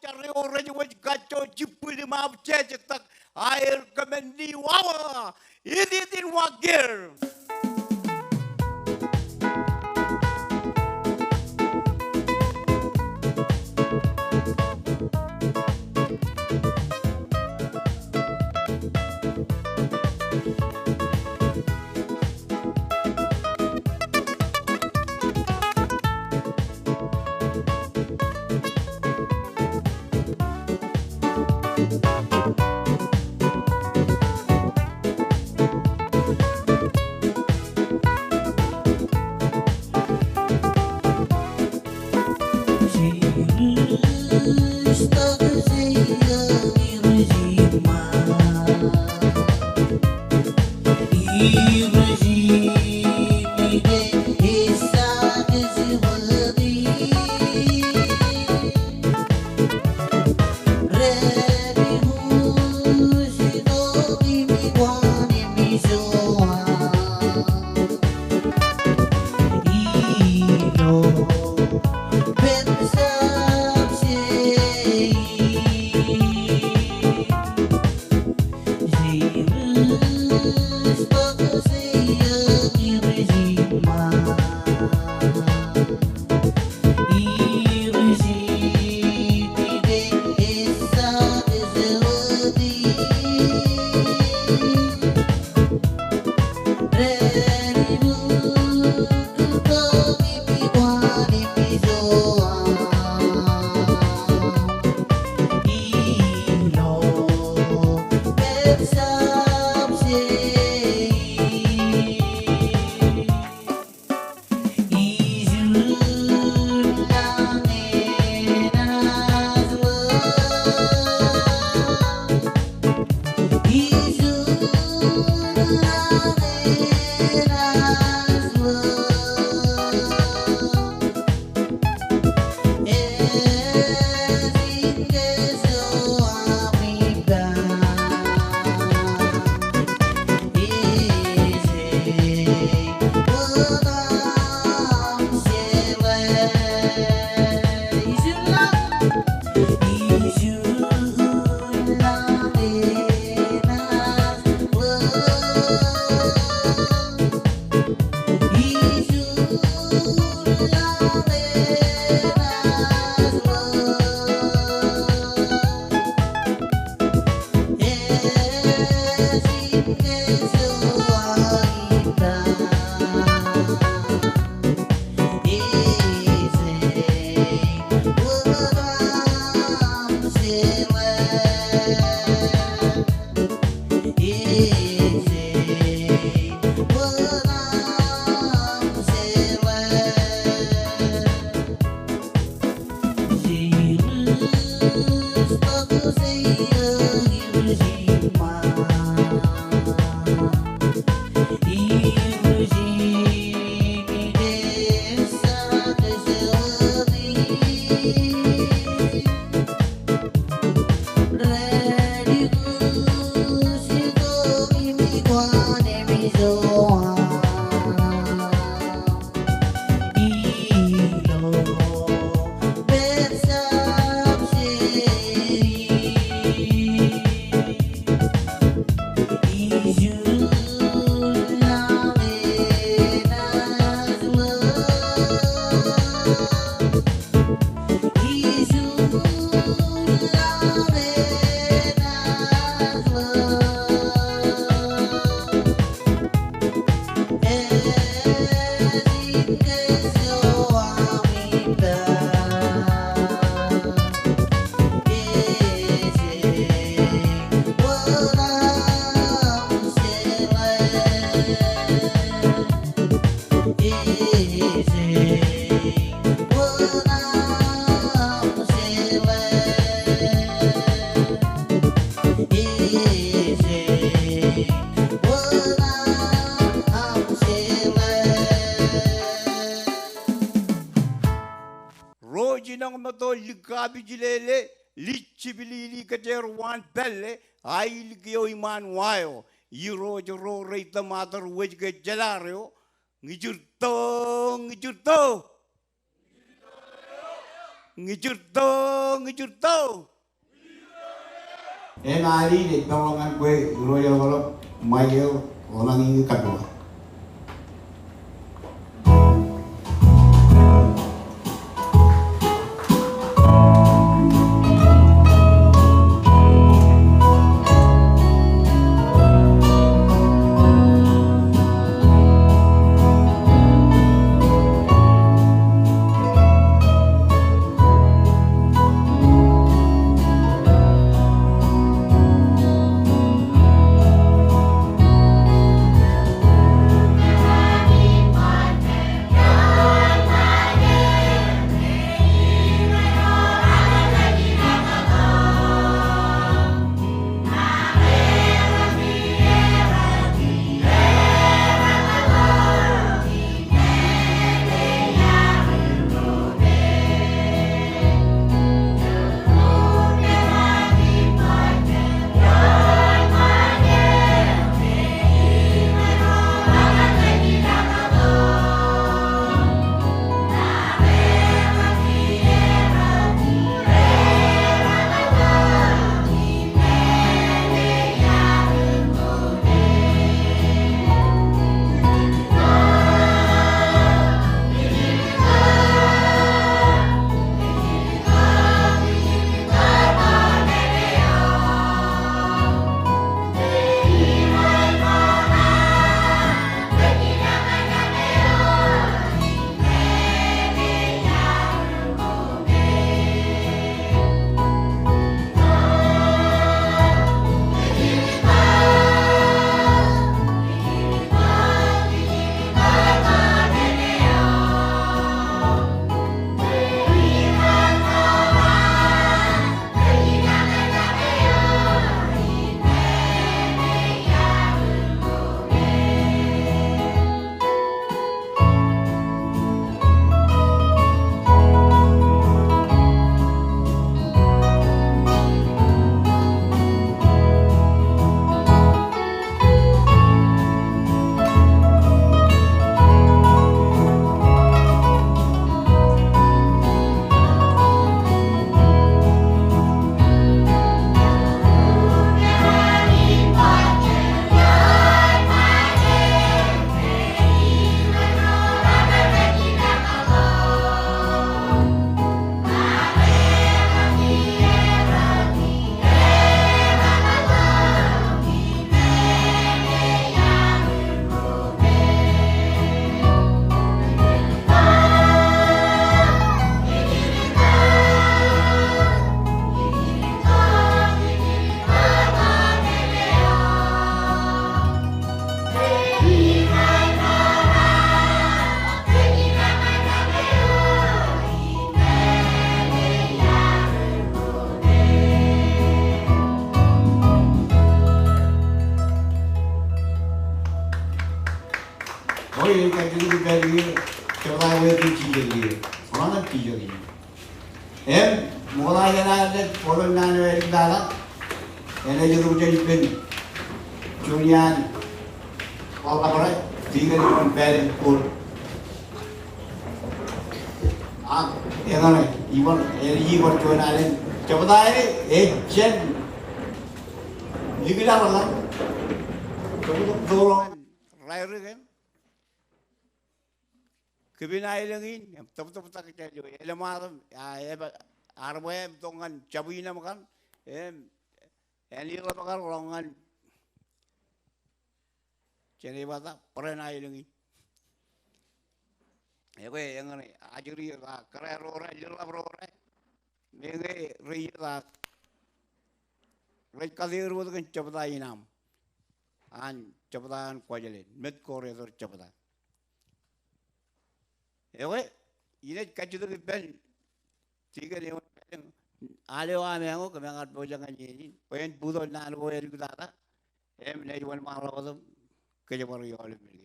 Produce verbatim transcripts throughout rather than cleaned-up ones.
jar eo rej wōj kajjojo jibwid im aō jejtak aer kōmān ni wawa. Ititin Wakier. Ro jinoñ me to likapijlele, lijjipilili kōjeañ waan pālle, aelōñ eo iṃaan wa eo, Irooj ro rej tōmatōr wōj ke jeḷā ro, ñijirto, ñijirto. Ñijirto, ñijirto. Im Anij ej peḷḷọk ñan kwe Irooj eo ḷọk Michael Ḷōṃañi Kaduwa. Eo ej kajjitōk ippān kiiō, jebta eo ej teacher kiiō, ro ṇe teacher in. Im ṃokta jān ad bōktok naan eo āliktata, enaaj itok jān ippān juon iaan ḷapḷap ro, deacon eo pād ippoḷ. Ak eñṇe, ibar, enaaj ibar juon alen, jebta eo ej jān likjab ḷọk, jebta eo ej rairōk im kipin aelōñ in, im tōptōptak jān eo, elōṃaat im, a, eb, arbwe im tok ñan jab in aṃ kaṇ, im, āne ḷap kar ḷọk ñan, jān ej bata, bōran aelōñ in. Ekwe, eñṇe, ajri eo ta, kōrā ro rej, ḷap ro rej, meñe rej ta, rej kate er wōt kōn jebta in aṃ. An jebta an Kuwajleen, met ko rej jebta. Ekwe, inaaj kajjitōk ippān deacon eo, al eo aṃ eño, kōm eñin pojak ñan iien in, bwe en bōktok naan ko āliktata, im naaj wōnṃaanḷọk wōt im kōjparok aolep men kein.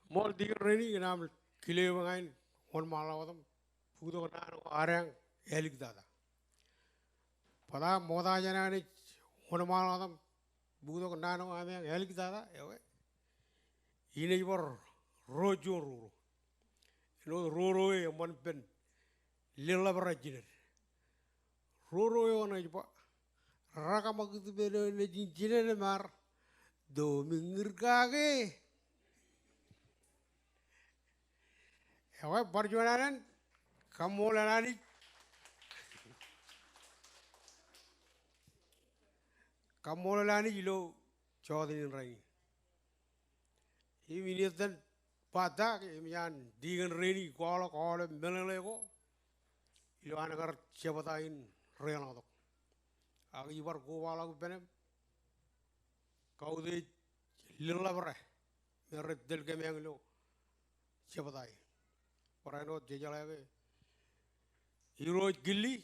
Ṃool deacon Reni, kōn aṃ kile eō ñan wōnṃaanḷọk wōt im bōktok naan ko adeañ āliktata. Bōtab ṃokta jān an ej wōnṃaanḷọk etaṃ bōktok naan ko ameañ āliktata, ekwe in ej bar ro juon roro. Āinwōt roro eo eṃṃan ippān leḷḷap ro jined. Roro eo ṇe ej ba, rekōṃakūt ippān eo nejin jined im ar to miñir kake. Ekwe bar juon alen, kaṃṃoolol Anij. Kaṃṃoolol Anij ilo jọteen in rainin. Im in etan Patak im iaan dikon rein ij kwaḷọk aolep meḷeḷe ko ilo an kar jebta in reḷọktok. Ak ij bar kobaḷọk ippān em kautiej leḷḷap ro me rej tōl kōmeañ ilo jebta in. Barāinwōt jejeḷā ke Irooj Kili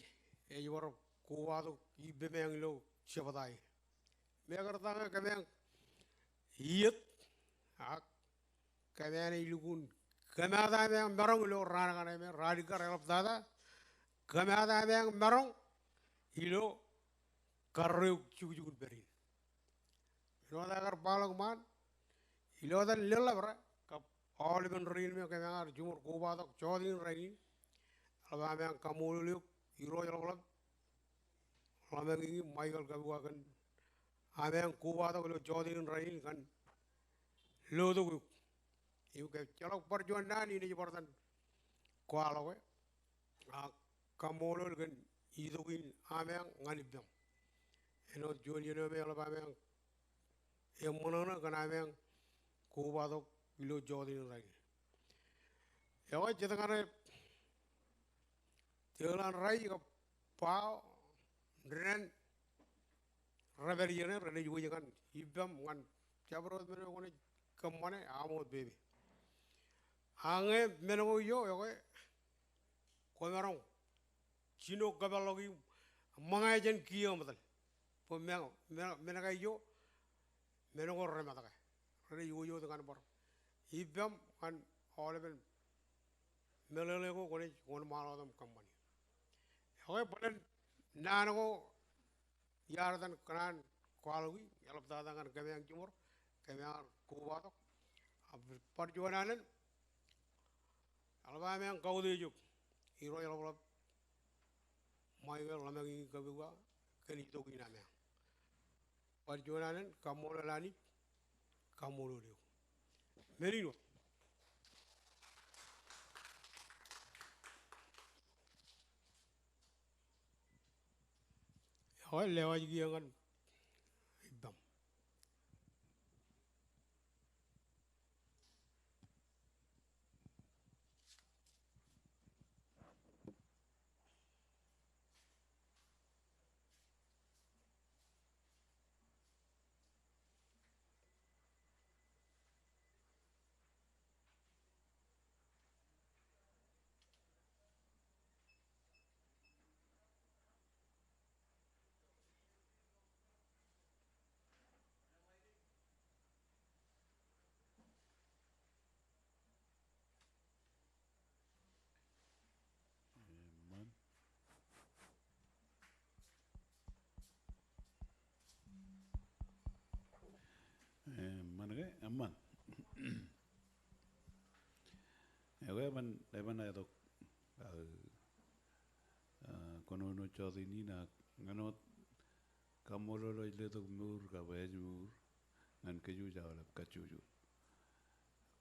ej bar kobatok ippāmeañ ilo jebta in. Mekarta ñe kōmeañ iiet ak kōmeañ ej lukkuun kōmaat ameañ maroñ ilo raan kaṇe me raan ikkar eḷaptata kōmaat ameañ maroñ ilo karreoik jukjuk in pād in. Āinwōt aō kar baḷọk ṃaan ilo etan leḷḷap ro kab aolepen rein me kōmeañ ar jiṃor kobatok jọteen in rainin. Eḷap ameañ kaṃṃoolol eok Irooj ḷapḷap ḷōmākiiñ im Michael Kabua kōn ameañ kobatok ilo jọteen in rainin kōn lotok eok. Im ke ejjeḷọk bar juon naan in ej bar etan kwaḷọk e. Ak kaṃṃoolol kōn itok in ameañ ñan ippaṃ. Āinwōt juon iien eo me eḷap ameañ eṃṃōṇōṇō kōn ameañ kobatok ilo jọteen in rainin. Ekwe jet ñan e tōl an rej kab bao dān rej pād ijeṇe renaaj wōj ñan ippaṃ ñan jabdewōt men eo kwōnaaj kōṃṃane aṃ wōt pepe. Ak ñe men ko ijo ekwe kwōmaroñ jino kōpeḷḷọk im ṃōñā jān kiiō eṃōtōl. Bwe men, men, men ko ijo men ko rematke. Renaaj wōj wōt ñan bar ippaṃ ñan aolepen meḷeḷe ko kwōnaaj wōnṃaanḷọk etaṃ kōṃṃani. Ekwe bōlen naan ko iar etan kōṇaan kwaḷọki, eḷaptata ñan kōmeañ jiṃor, kōmeañ ar kobatok. Ak bar juon alen, eḷap ameañ kautiej eok Irooj ḷapḷap Michael ḷōmākiiñ Kabua kōn itok in ameañ. Bar juon alen, kaṃṃoolol Anij, kaṃṃoolol eok. Men in wōt. Ekwe lewōj kiiō ñan ippaṃ. Eṃṃan. Eṃṃan ke? Eṃṃan. Ekwe eban, eban etok, ah, ah, kōnono jọteen in ak ñan wōt kaṃṃoolol eo ej letok mour kab ej mour ñan kōj aolep kajjojo.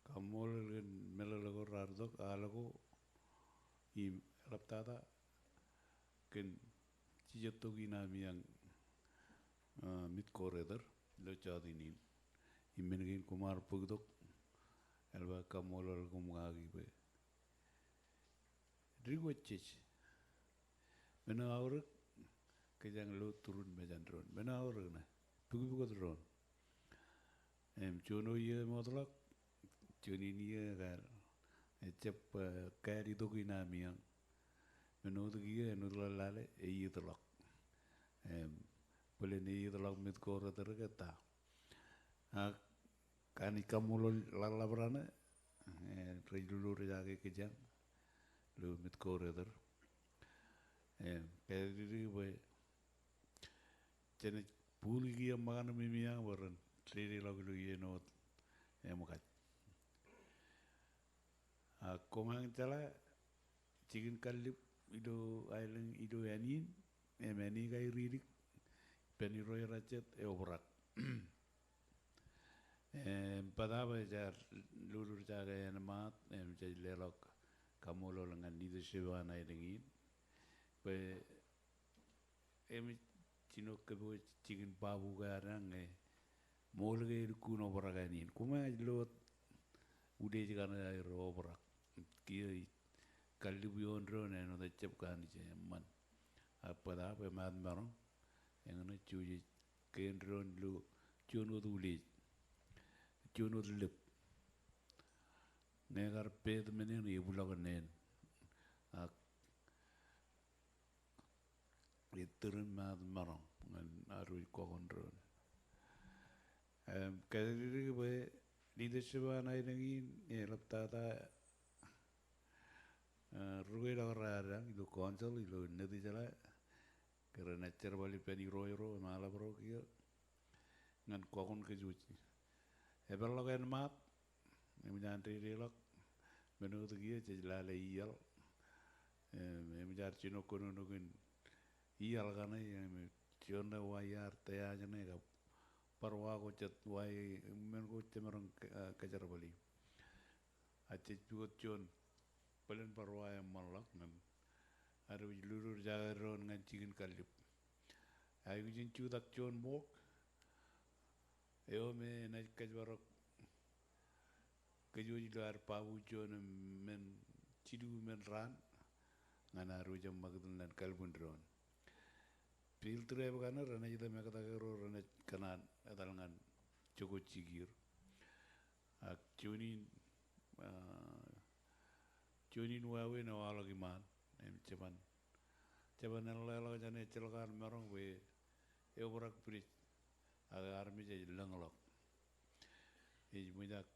Kaṃṃoolol kōn meḷeḷe ko raar itok, al ko im eḷaptata kōn jijet tok in ami aṃ, ah, mit ko retōr ilo jọteen in. Im men kein koṃ ar bōktok, eḷap aō kaṃṃoolol koṃ kaki bwe dik wōt jej. Men eo aorōk, kōjeañ lo turun mejān doon. Men eo aorōk ṇe, pukpukot doon. Im juon eo iiō emootḷọk, juon in iiō ekāāl. Ejjab, eh, kāāl itok in ami aṃ. Men eo otemjej iiō, āinwōt ḷōḷḷāḷe, eietḷọk. Im bōlen eietḷọk met ko retōr ke ta. Ak Kōn kaṃṃoolol ḷōḷḷap raṇe, eh, rej lolorjake kōjeañ. ilo Mid-Corridor. Im, kōjatdikdik bwe jenaaj bōkḷọk kiiō ṃōkaṇ im imiañ bwe ren dedeḷọk ilo iien wōt eṃōkaj. Ak koṃeañ jeḷā jikin kallib ilo aelōñ ilo ānin, im āne kairidik, ippān irooj ro jet, eobrak. Im bōtaab jaar lututjake āinmaat, im jej leḷọk kaṃṃoolol ñan leadership eo an aelōñ in. Bwe Im jino kōpooj jikin babu ke ad ñe ṃool ke elukkuun obrak ānin. Koṃeañ ej lo wōt uliej kaṇe aer obrak. Kiiō ij kallib ioon doon āinwōt ejjab kanooj eṃṃan. Ak bōtaab emaat maroñ. Eñṇe jouj ej kien doon ilo juon wōt uliej. Juon wōt lōb. Ñe ekar pet men eṇ ebwilọk neen. Ak Ej tūrin emaat maroñ ñan ad wōj kọkoṇ doon. Im, kōjatdikdik bwe leadership eo an aelōñ in, eḷaptata, eh, rūkweilọk raar ilo council, ilo Nitijeḷā, ke renaaj jerbal ippān irooj ro, im aḷap ro kiiō. Ñan kọkoṇ kōj wōj. Epeḷḷọk āinmaat, eṃōj an dedeḷọk, men eo kiiō jej lale iaḷ. Im, eṃōj ad jino kōnono kōn iaḷ kaṇe, im, juon ṇe wa iar tōyaj ṇe kab bar wa ko jet wa, men ko jemaroñ, eh, kōjerbali. Ak jej pukot juon bōlen bar wa eṃṃanḷọk ñan ad wōj lututjake doon ñan jikin kallib. Aikuj in jutak juon ṃook eo me enaaj kōjparok kōj wōj ilo ad babu juon im men jilu men raan ñan ad wōj eṃṃakūt ñan kalbwin doon. Field trip kaṇe renaaj itok im ektake ro renaaj kōṇaan etal ñan jokwe jikier. Ak juon in, ah, juon in wāween ewaḷọk iṃaan, im jeban, jeban eḷḷāḷọkjeṇ ejjeḷọk an maroñ bwe eobrak bwidej, ak armej ej lōñḷọk. Ej ṃōj ak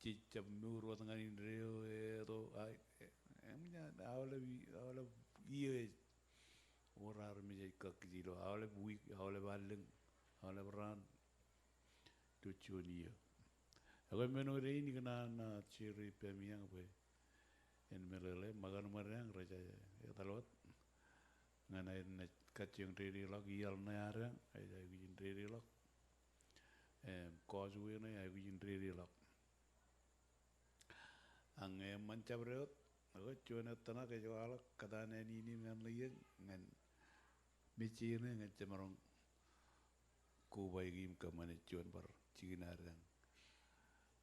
jej jab mour wōt ñan indeeo eto, a, e, eṃōj an aolep i-, aolep iiō ej wōr armej ej kakkije ilo aolep wiik, aolep allōñ, aolep raan. Ilo juon iiō. Ekwe men eo dein ikōṇaan, ah, share ippāmi eañ bwe en meḷeḷe, ṃōkaṇ ṃōdeañ rej etal wōt ñan aer naaj kajjioñ dedeḷọk iaḷ ṇe adeañ, ej aikuj in dedeḷọk. Im, causeway ṇe aikuj in dedeḷọk. Ak ñe eṃṃan jabdewōt, ekwe juon ettōṇak ej waḷọk kōtaan ānin im āinḷọk iien ñan mejje ṇe ñe jemaroñ kobaiki im kōṃṃane juon bar jikin adeañ,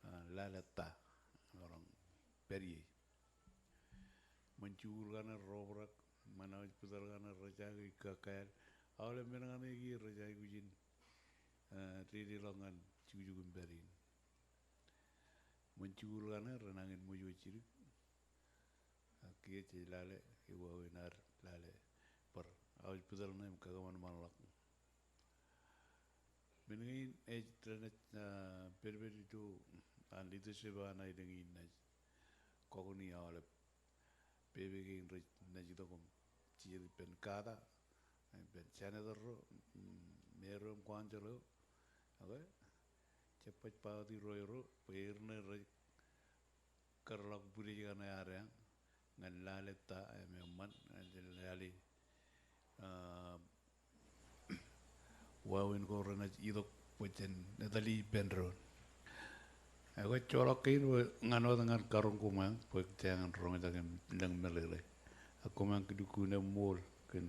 ah, lale ta, maroñ pād ie. Ṃōn jikuuḷ kaṇe rej obrak, ṃōn aujpitōḷ kaṇe rej jañin ikkā kāāl, aolep men kaṇe kiiō rej aikuj in, ah, dedeḷọk ñan jukjuk im pād in. Ṃōn jikuuḷ kaṇe renañin ṃōj wōj jidik. Ak kiiō jej lale, ewāween ad lale bar aujpitōḷ ṇe im kakōṃanṃanḷọk. Men kein ej renaaj, ah, pedped ilo an leadership eo an aelōñ in naaj kọkoṇi aolep pepe kein rej naaj itok im jijet ippān kata, ippān senator ro, mm, mayor eo im council eo. Ekwe, jab baj ba wōt irooj ro, bwe er ṇe rej kōtḷọk bwidej kaṇe adeañ ñan lale ta im eṃṃan, ñan lale, ah, wāween ko renaaj itok bwe jen etale ippān doon. Ekwe joḷọk kein bwe ñan wōt ñan karoñ koṃeañ bwe jeañ roñjake im lōñ meḷeḷe. Ak koṃeañ lukkuun eṃṃool kōn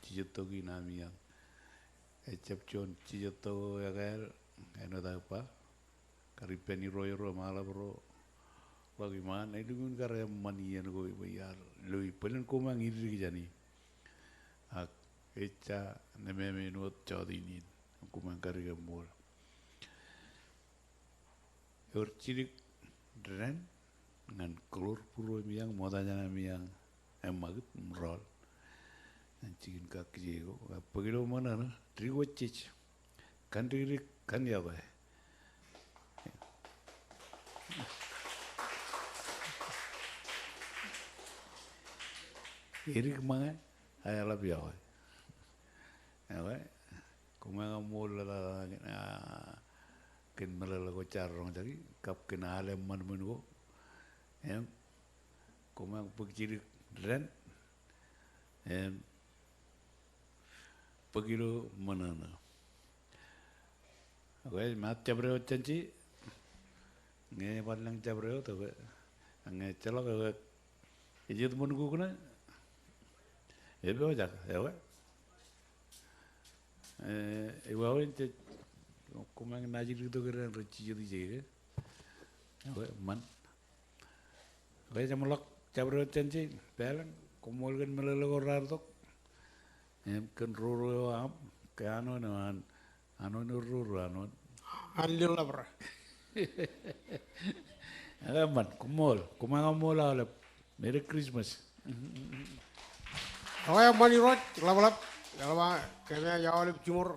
jijettok in ami eañ. Ejjab juon jijettok eo ekāāl, āinwōt aō ba, kar ippān irooj ro im aḷap ro ḷọk iṃaan, elukkuun kar eṃṃan iien ko bwe iar loi bōlen koṃeañ idik jāni. Ak ejja nemāmein wōt jọteen in, koṃeañ kar ri eṃṃool. Ewōr jidik dān ñan kōḷoor būruōm iiō, ṃokta jān ami eañ eṃṃakūt im rọọl ñan jikin kakkije ko. Ak bōk ilo ṃōṇōṇō, dik wōj jej. Kaṇ dikdik, kaṇ yokwe. Edik ṃōñā, eḷap iọkwe. Eokwe, koṃ kaṃṃoolol ḷọk, a, kōn meḷeḷe ko jaar roñjake, kab kōn al eṃṃan men ko. Im, koṃ bōk jidik dān. Im, bōk ilo ṃōṇōṇō. Eokwe, ṃaat jabdewōt jān je. Ñe bar lōñ jabdewōt, eokwe. Ñe ejjeḷọk, eokwe. Ej jet ṃōn kuk ṇe. Epojak, eokwe. E, ewāween jej, koṃ naaj itok itok dān rej jijet ije ke. Eokwe, eṃṃan. Eokwe, jeṃḷọk jabdewōt jān je, Pālōñ, koṃṃool kōn meḷeḷe ko raar tok. Im kōn roro eo aṃ, ke āinwōt eo an, āinwōt eo roro, āinwōt. An lelabra. Eokwe, eṃṃan, koṃṃool, koṃ kaṃṃool aolep. Merry Christmas. Eokwe, eṃṃan Irooj, ḷapḷap, eḷap aō, kōmij aolep jiṃor,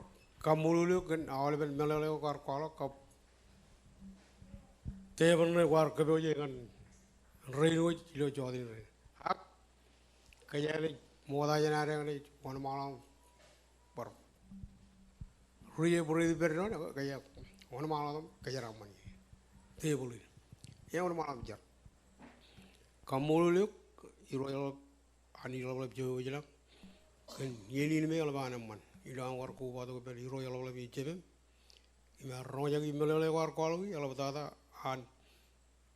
kaṃṃoolol eok kōn aolepen meḷeḷe ko kwaar kwaḷọk, kab tepel ṇe kwaar kōpooje ñan rein wōj ilo jota in rainin. Ak kōjeañ naaj ṃokta jān ad eñin, wōnṃaanḷọk bar ri e bread ippān doon, kōjeañ wōnṃaanḷọk im kōjeraaṃṃan ie. Tepel in. Eñin wōnṃaanḷọk im jar. Kaṃṃoolol eok, Irooj ḷọk, Anij ḷapḷap Jemem ilañ. Kōn iien in me eḷap an eṃṃan. Ilo aṃ kar kobatok ippān Irooj ḷapḷap im Jemem. Im ear roñjake meḷeḷe kwaar kwaḷọki, eḷaptata an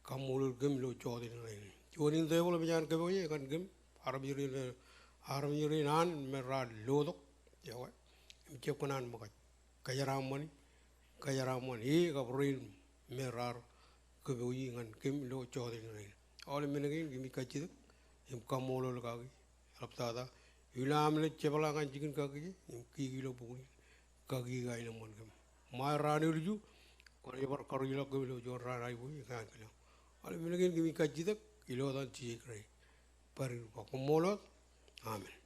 kaṃṃoolol kōm ilo jota in rainin. Juon in tepel emōj an kōpooje ñan kōm, armej rein, armej rein an me raar lotok, eokwe. Im jab kōṇaan ṃōkaj. Kōjeraaṃṃani, kōjeraaṃṃan e kab rein me raar kōpooje ñan kōm ilo jota in rainin. Aolep men kein kōmij kajjitōk, im kaṃṃoolol kaki, eḷaptata, ilo am naaj jepḷaak ñan jikin kakkije, im kiki ilo bukun in kakkije aenōṃṃan kōm. Ṃae raan eo ilju, kwōnaaj bar karuj ḷọk kōm ilo juon raan aiboojoj ikōṇaan kilen. Aolep men kein kōmij kajjitōk, ilo etan Jisōs Kraist. Bar ri ba koṃṃool wōt. Amen.